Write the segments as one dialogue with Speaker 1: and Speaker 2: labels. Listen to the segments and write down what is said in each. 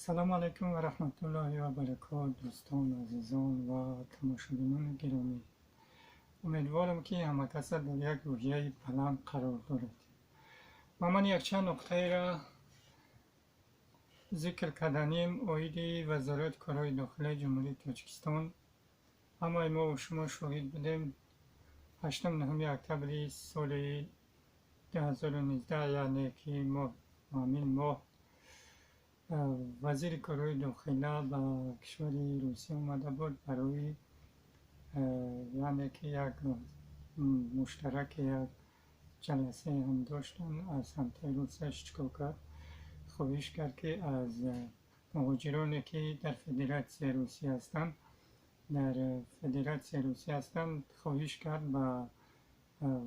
Speaker 1: Салому алайкум ва раҳматуллоҳи ва баракот, дӯстон, азизон ва тамошобинони гиромӣ. Умедворам, ки ҳама каса дар як рӯҳияи баланд қарор доред. Ва ман якчанд нуқтаеро зикр карданем оиди Вазорати корҳои дохилаи Ҷумҳурии Тоҷикистон. Ҳамаи мо шумо шоҳид будем, 8-9 октябри соли 2019, яъне ки ҳамин моҳ, вазири корҳои дохила ба кишвари Русия омада буд барои, яъне ки, як муштараки, як ҷаласае ҳам доштанд. Аз ҳамтои Русияш чикор кард? Хоҳиш кард, ки аз муҳоҷироне, ки дар Федератсияи Русия ҳастанд, дар Федератсияи Русия ҳастанд, хоҳиш кард ба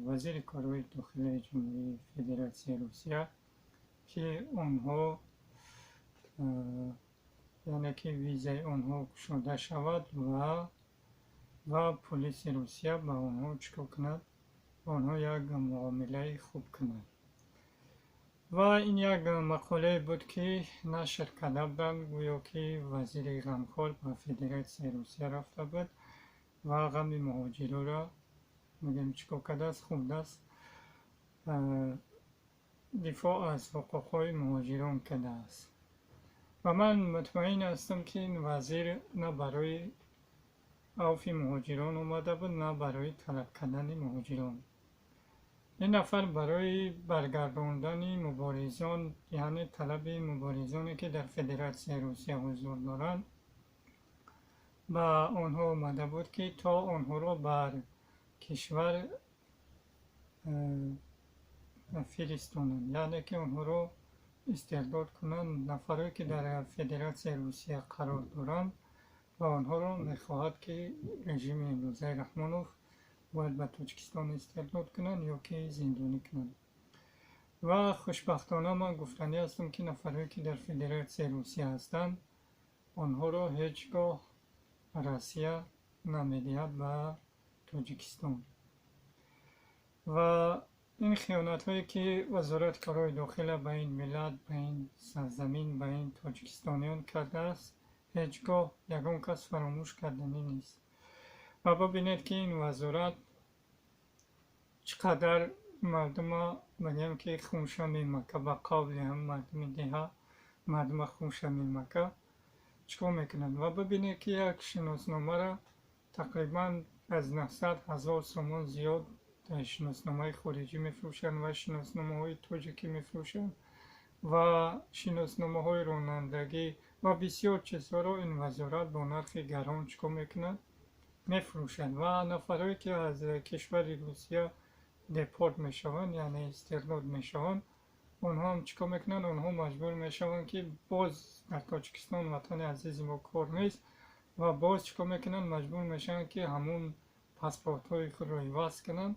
Speaker 1: вазири корҳои дохилаи Ҷумҳурии Федератсияи Русия, ки онҳо, яъне ки, визаи онҳо кушода шавад ва полиси Русия ба онҳо чӣ кор кунад? Ба онҳо як муомилаи хуб кунад. Ва ин як мақолае буд, ки нашр карда буданд, гӯё ки вазири ғамхор ба Федератсияи Русия рафта буд ва ғами муҳоҷироро, мегӯем, чӣ кор кардааст, хӯрдааст, дифоъ аз ҳуқуқҳои муҳоҷирон кардааст. Ва ман мутмаин ҳастам, ки ин вазир на барои авфи муҳоҷирон омада буд, на барои талаб кардани муҳоҷирон. Ин нафар барои баргардондани муборизон, яъне талаби муборизоне, ки дар Федератсияи Русия ҳузур доранд, ба онҳо омада буд, ки то онҳоро бар кишвар фиристонанд, яъне ки онҳоро истирдод кунанд. Нафарое, ки дар Федератсияи Русия қарор доранд, ва онҳоро мехоҳад, ки режими имрӯзаи Раҳмонов бояд ба Тоҷикистон истирдод кунанд ё ки зиндонӣ кунанд. Ва хушбахтона ман гуфтанӣ ҳастам, ки нафарое, ки дар Федератсияи Русия ҳастанд, онҳоро ҳеҷ гоҳ Россия намедиҳад ба Тоҷикистон. Ва ин хиёнатҳое, ки Вазорати корҳои дохила ба ин миллат, ба ин сарзамин, ба ин тоҷикистониён кардааст, ҳеҷ гоҳ ягон кас фаромӯш карданӣ нест. Ва бибинед, ки ин вазорат чӣ қадар мардума, мегӯям, ки хунша мемака, ба қавли ҳам мардуми деҳа, мардума хунша мемака, чӣ кор мекунанд. Ва бибинед, ки як шиносномаро тақрибан аз 900 ҳазор сомон зиёд шиносномаи хориҷӣ мефурӯшанд ва шиносномаҳои тоҷикӣ мефурӯшанд ва шиносномаҳои ронандагӣ ва бисёр чизҳоро ин вазорат бо нархи гарон чӣ кор мекунад? Мефурӯшад. Ва нафарое, ки аз кишвари Русия депорт мешаванд, яъне истирдод мешаванд, онҳо ҳам чӣ кор мекунанд? Онҳо маҷбур мешаванд, ки боз дар Тоҷикистон, ватани азизи мо, кор нест ва боз чӣ кор мекунанд? Маҷбур мешаванд, ки ҳамун паспортҳои худро иваз кунанд,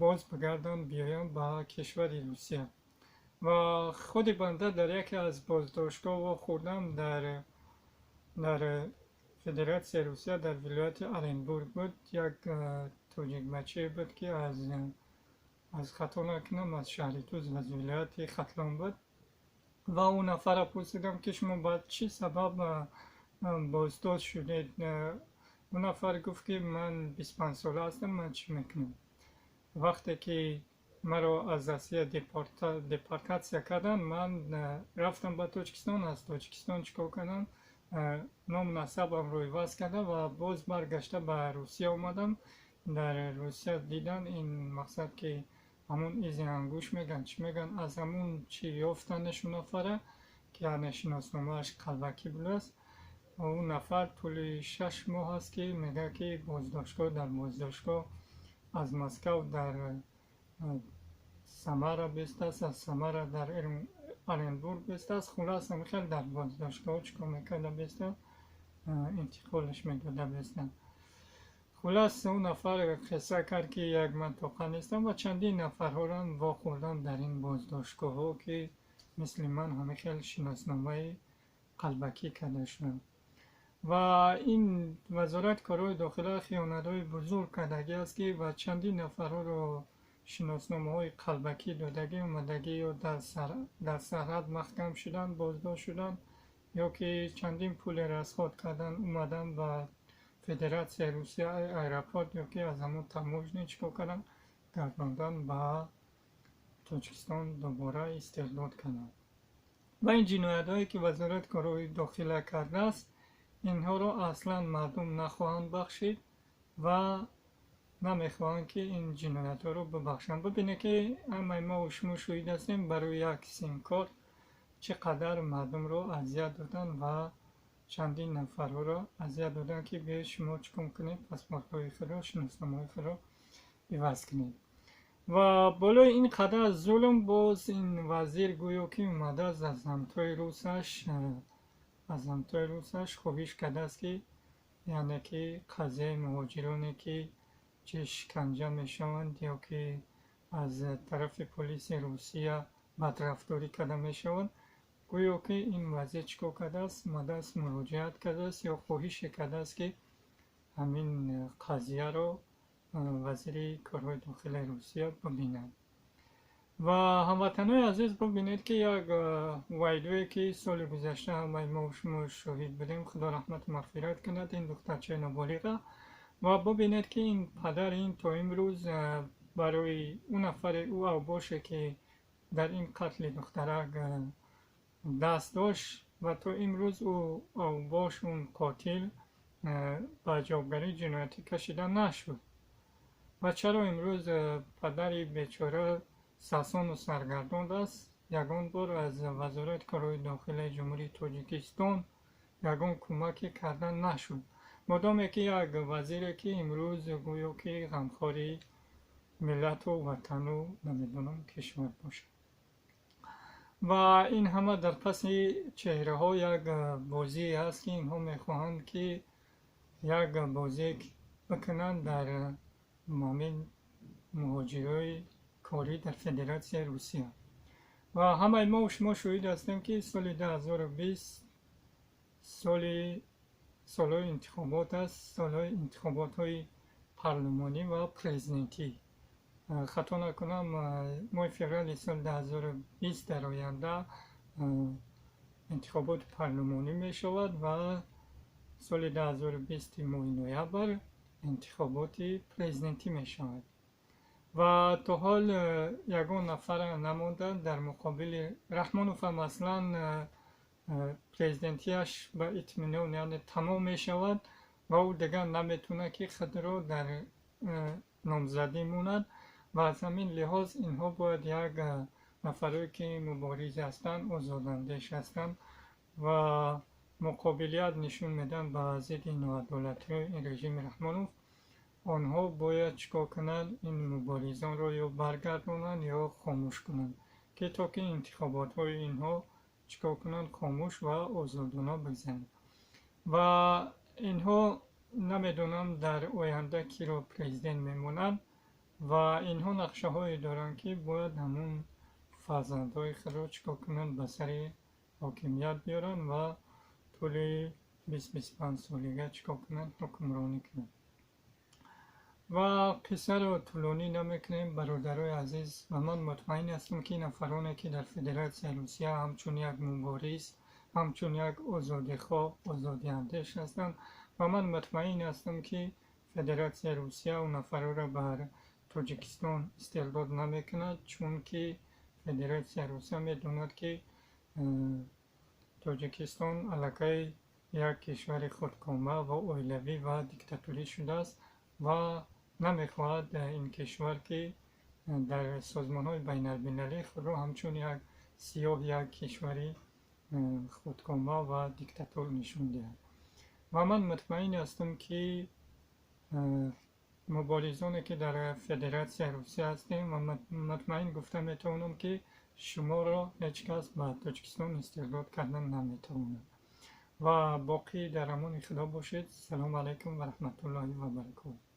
Speaker 1: боз бигарданд, биёянд ба кишвари Русия. Ва худи банда дар яке аз боздоштгоҳ вохӯрдам, дар Федератсияи Русия, дар вилояти Оренбург буд. Як тоҷикбачае буд, ки аз, хато накунам, аз шаҳри Туз, аз вилояти Хатлон буд. Ва ӯ нафарро пурсидам, ки шумо ба чӣ сабаб боздошт шудед? Ӯ нафар гуфт, ки ман 25-сола ҳастам, ман чӣ мекунам? Вақте ки маро аз Россия депортатсия карданд, ман рафтам ба Тоҷикистон. Аз Тоҷикистон чӣ кор кардам? Ному насабамро иваз кардам ва боз баргашта ба Русия омадам. Дар Русия дидан ин мақсад, ки ҳамун изи ангушт мегӯянд, чӣ мегӯянд, аз ҳамун чӣ ёфтанаш ӯ нафара, ки яъне шиносномааш қалбакӣ будааст. Ӯ нафар тӯли 6 моҳ аст, ки мегӯяд, ки боздоштгоҳ, дар боздоштгоҳ, аз Москав дар Самара бистааст, аз Самара дар Оренбург бистааст. Хулас, ҳамихел дар боздоштгоҳ чӣ кор мекарда биста, интиқолаш медода биста. Хулас, ӯ нафар қисса кард, ки як ман тоқа нестам ва чандин нафарҳоро вохӯрдам дар ин боздоштгоҳҳо, ки мисли ман ҳамихел шиносномаи қалбакӣ карда шуданд. Ва ин Вазорати корҳои дохила хиёнатҳои бузург кардагӣ аст, ки ва чандин нафарҳоро шиносномаҳои қалбакӣ додагӣ, омадагӣ ё дар сарҳад маҳкам шуданд, боздошт шуданд. Ё ки чандин пуле расход кардан, омадан ба Федератсияи Русия, аэропорт ё ки аз ҳамон таможня чӣ кор кардан, гардондан ба Тоҷикистон, дубора истирдод карданд. Ва ин ҷиноятҳое, ки Вазорати корҳои дохила кардааст, инҳоро аслан мардум нахоҳанд бахшид ва намехоҳанд, ки ин ҷиноятҳоро бибахшанд. Бибинед, ки ҳамаи мо шумо шоҳид ҳастем, барои як симкорт чӣ қадар мардумро азият доданд ва чандин нафарҳоро азият доданд, ки биёед, шумо чӣ кор кунед, паспортҳои худро, шиносномаҳои худро иваз кунед. Ва болои ин қадар зулм боз ин вазир гӯё ки омадааст, аз ҳамтои русаш хоҳиш кардааст, ки яъне ки қазияи муҳоҷироне, ки чӣ шиканҷа мешаванд ё ки аз тарафи полиси Русия бадрафторӣ карда мешаванд, гӯё ки ин вазир чӣ кор кардааст, омадааст, муроҷиат кардааст ё хоҳише кардааст, ки ҳамин қазияро вазири корҳои дохилаи Русия бибинад. Ва ҳамватанҳои азиз, бибинед, ки як вайдое, ки соли гузашта ҳамаи мо шумо шоҳид будем, Худо раҳмату мағфират кунад ин духтарчаи ноболиға, ва бибинед, ки ин падар ин то имрӯз барои ӯ нафаре, ӯ авбоше, ки дар ин қатли духтарак даст дошт, ва то имрӯз ӯ авбош, он қотил ба ҷавобгарии ҷиноятӣ кашида нашуд. Ва чаро имрӯз падари бечора сасону саргардон аст? Ягон бор аз Вазорати корҳои дохилаи Ҷумҳурии Тоҷикистон ягон кӯмаке карда нашуд, модоме ки як вазире, ки имрӯз гӯё ки ғамхори миллату ватану, намедонам, кишвар бошад. Ва ин ҳама дар паси чеҳраҳо як бозие ҳаст, ки инҳо мехоҳанд, ки як бозие бикунанд дар ҳамин муҳоҷирои корӣ дар Федератсияи Русия. Ва ҳамаи мо шумо шоҳид ҳастем, ки соли 2020 соли солҳои интихобот аст, солҳои интихоботҳои парлумонӣ ва президентӣ. Хато накунам, моҳи феврали соли 2020 дар оянда интихоботи парлумонӣ мешавад ва соли 2020 моҳи ноябр интихоботи президентӣ мешавад. Ва то ҳол ягон нафара намонда дар муқобили Раҳмонов ҳам. Аслан президентияш ба итминон, яъне тамом мешавад ва ӯ дигар наметавонад, ки худро дар номзадӣ монад. Ва аз ҳамин лиҳоз инҳо бояд як нафарое, ки мубориз ҳастанд, озодандеш ҳастанд ва муқобилият нишон медиҳанд ба зидди ноадолатиҳои ин режими Раҳмонов, онҳо бояд чӣ кор кунанд? Ин муборизонро ё баргардонанд, ё хомӯш кунанд, ки то ки интихоботҳои инҳо чӣ кор кунанд, хомӯш ва озодона бигзаранд. Ва инҳо намедонам, дар оянда киро президент мемонанд. Ва инҳо нақшаҳое доранд, ки бояд ҳамун фарзандҳои худро чӣ кор кунанд, ба сари ҳокимият биёранд ва тӯли 20-25 солига чӣ кор кунанд, ҳукмронӣ кунанд. Ва қиссаро тӯлонӣ намекунем, бародарои азиз. Ва ман мутмаин ҳастам, ки нафароне, ки дар Федератсияи Русия ҳамчун як мубориз, ҳамчун як озодихоҳ, озодиандеш ҳастанд, ва ман мутмаин ҳастам, ки Федератсияи Русия он нафарҳоро бар Тоҷикистон истирдод намекунад, чунки Федератсияи Русия медонад, ки Тоҷикистон аллакай як кишвари худкома ва оилавӣ ва диктаторӣ шудааст ва намехоҳад ин кишвар, ки дар созмонҳои байналмилалӣ худро ҳамчун як сиёҳ, як кишвари худкома ва диктатор нишон диҳад. Ва ман мутмаин ҳастам, ки муборизоне, ки дар Федератсияи Русия ҳастем, ва мутмаин гуфта метавонам, ки шуморо ҳеҷ кас ба Тоҷикистон истирдод кардан наметавонад. Ва боқӣ дар амони Худо бошед. Салому алайкум ва раҳматуллоҳи ва баракотуҳ.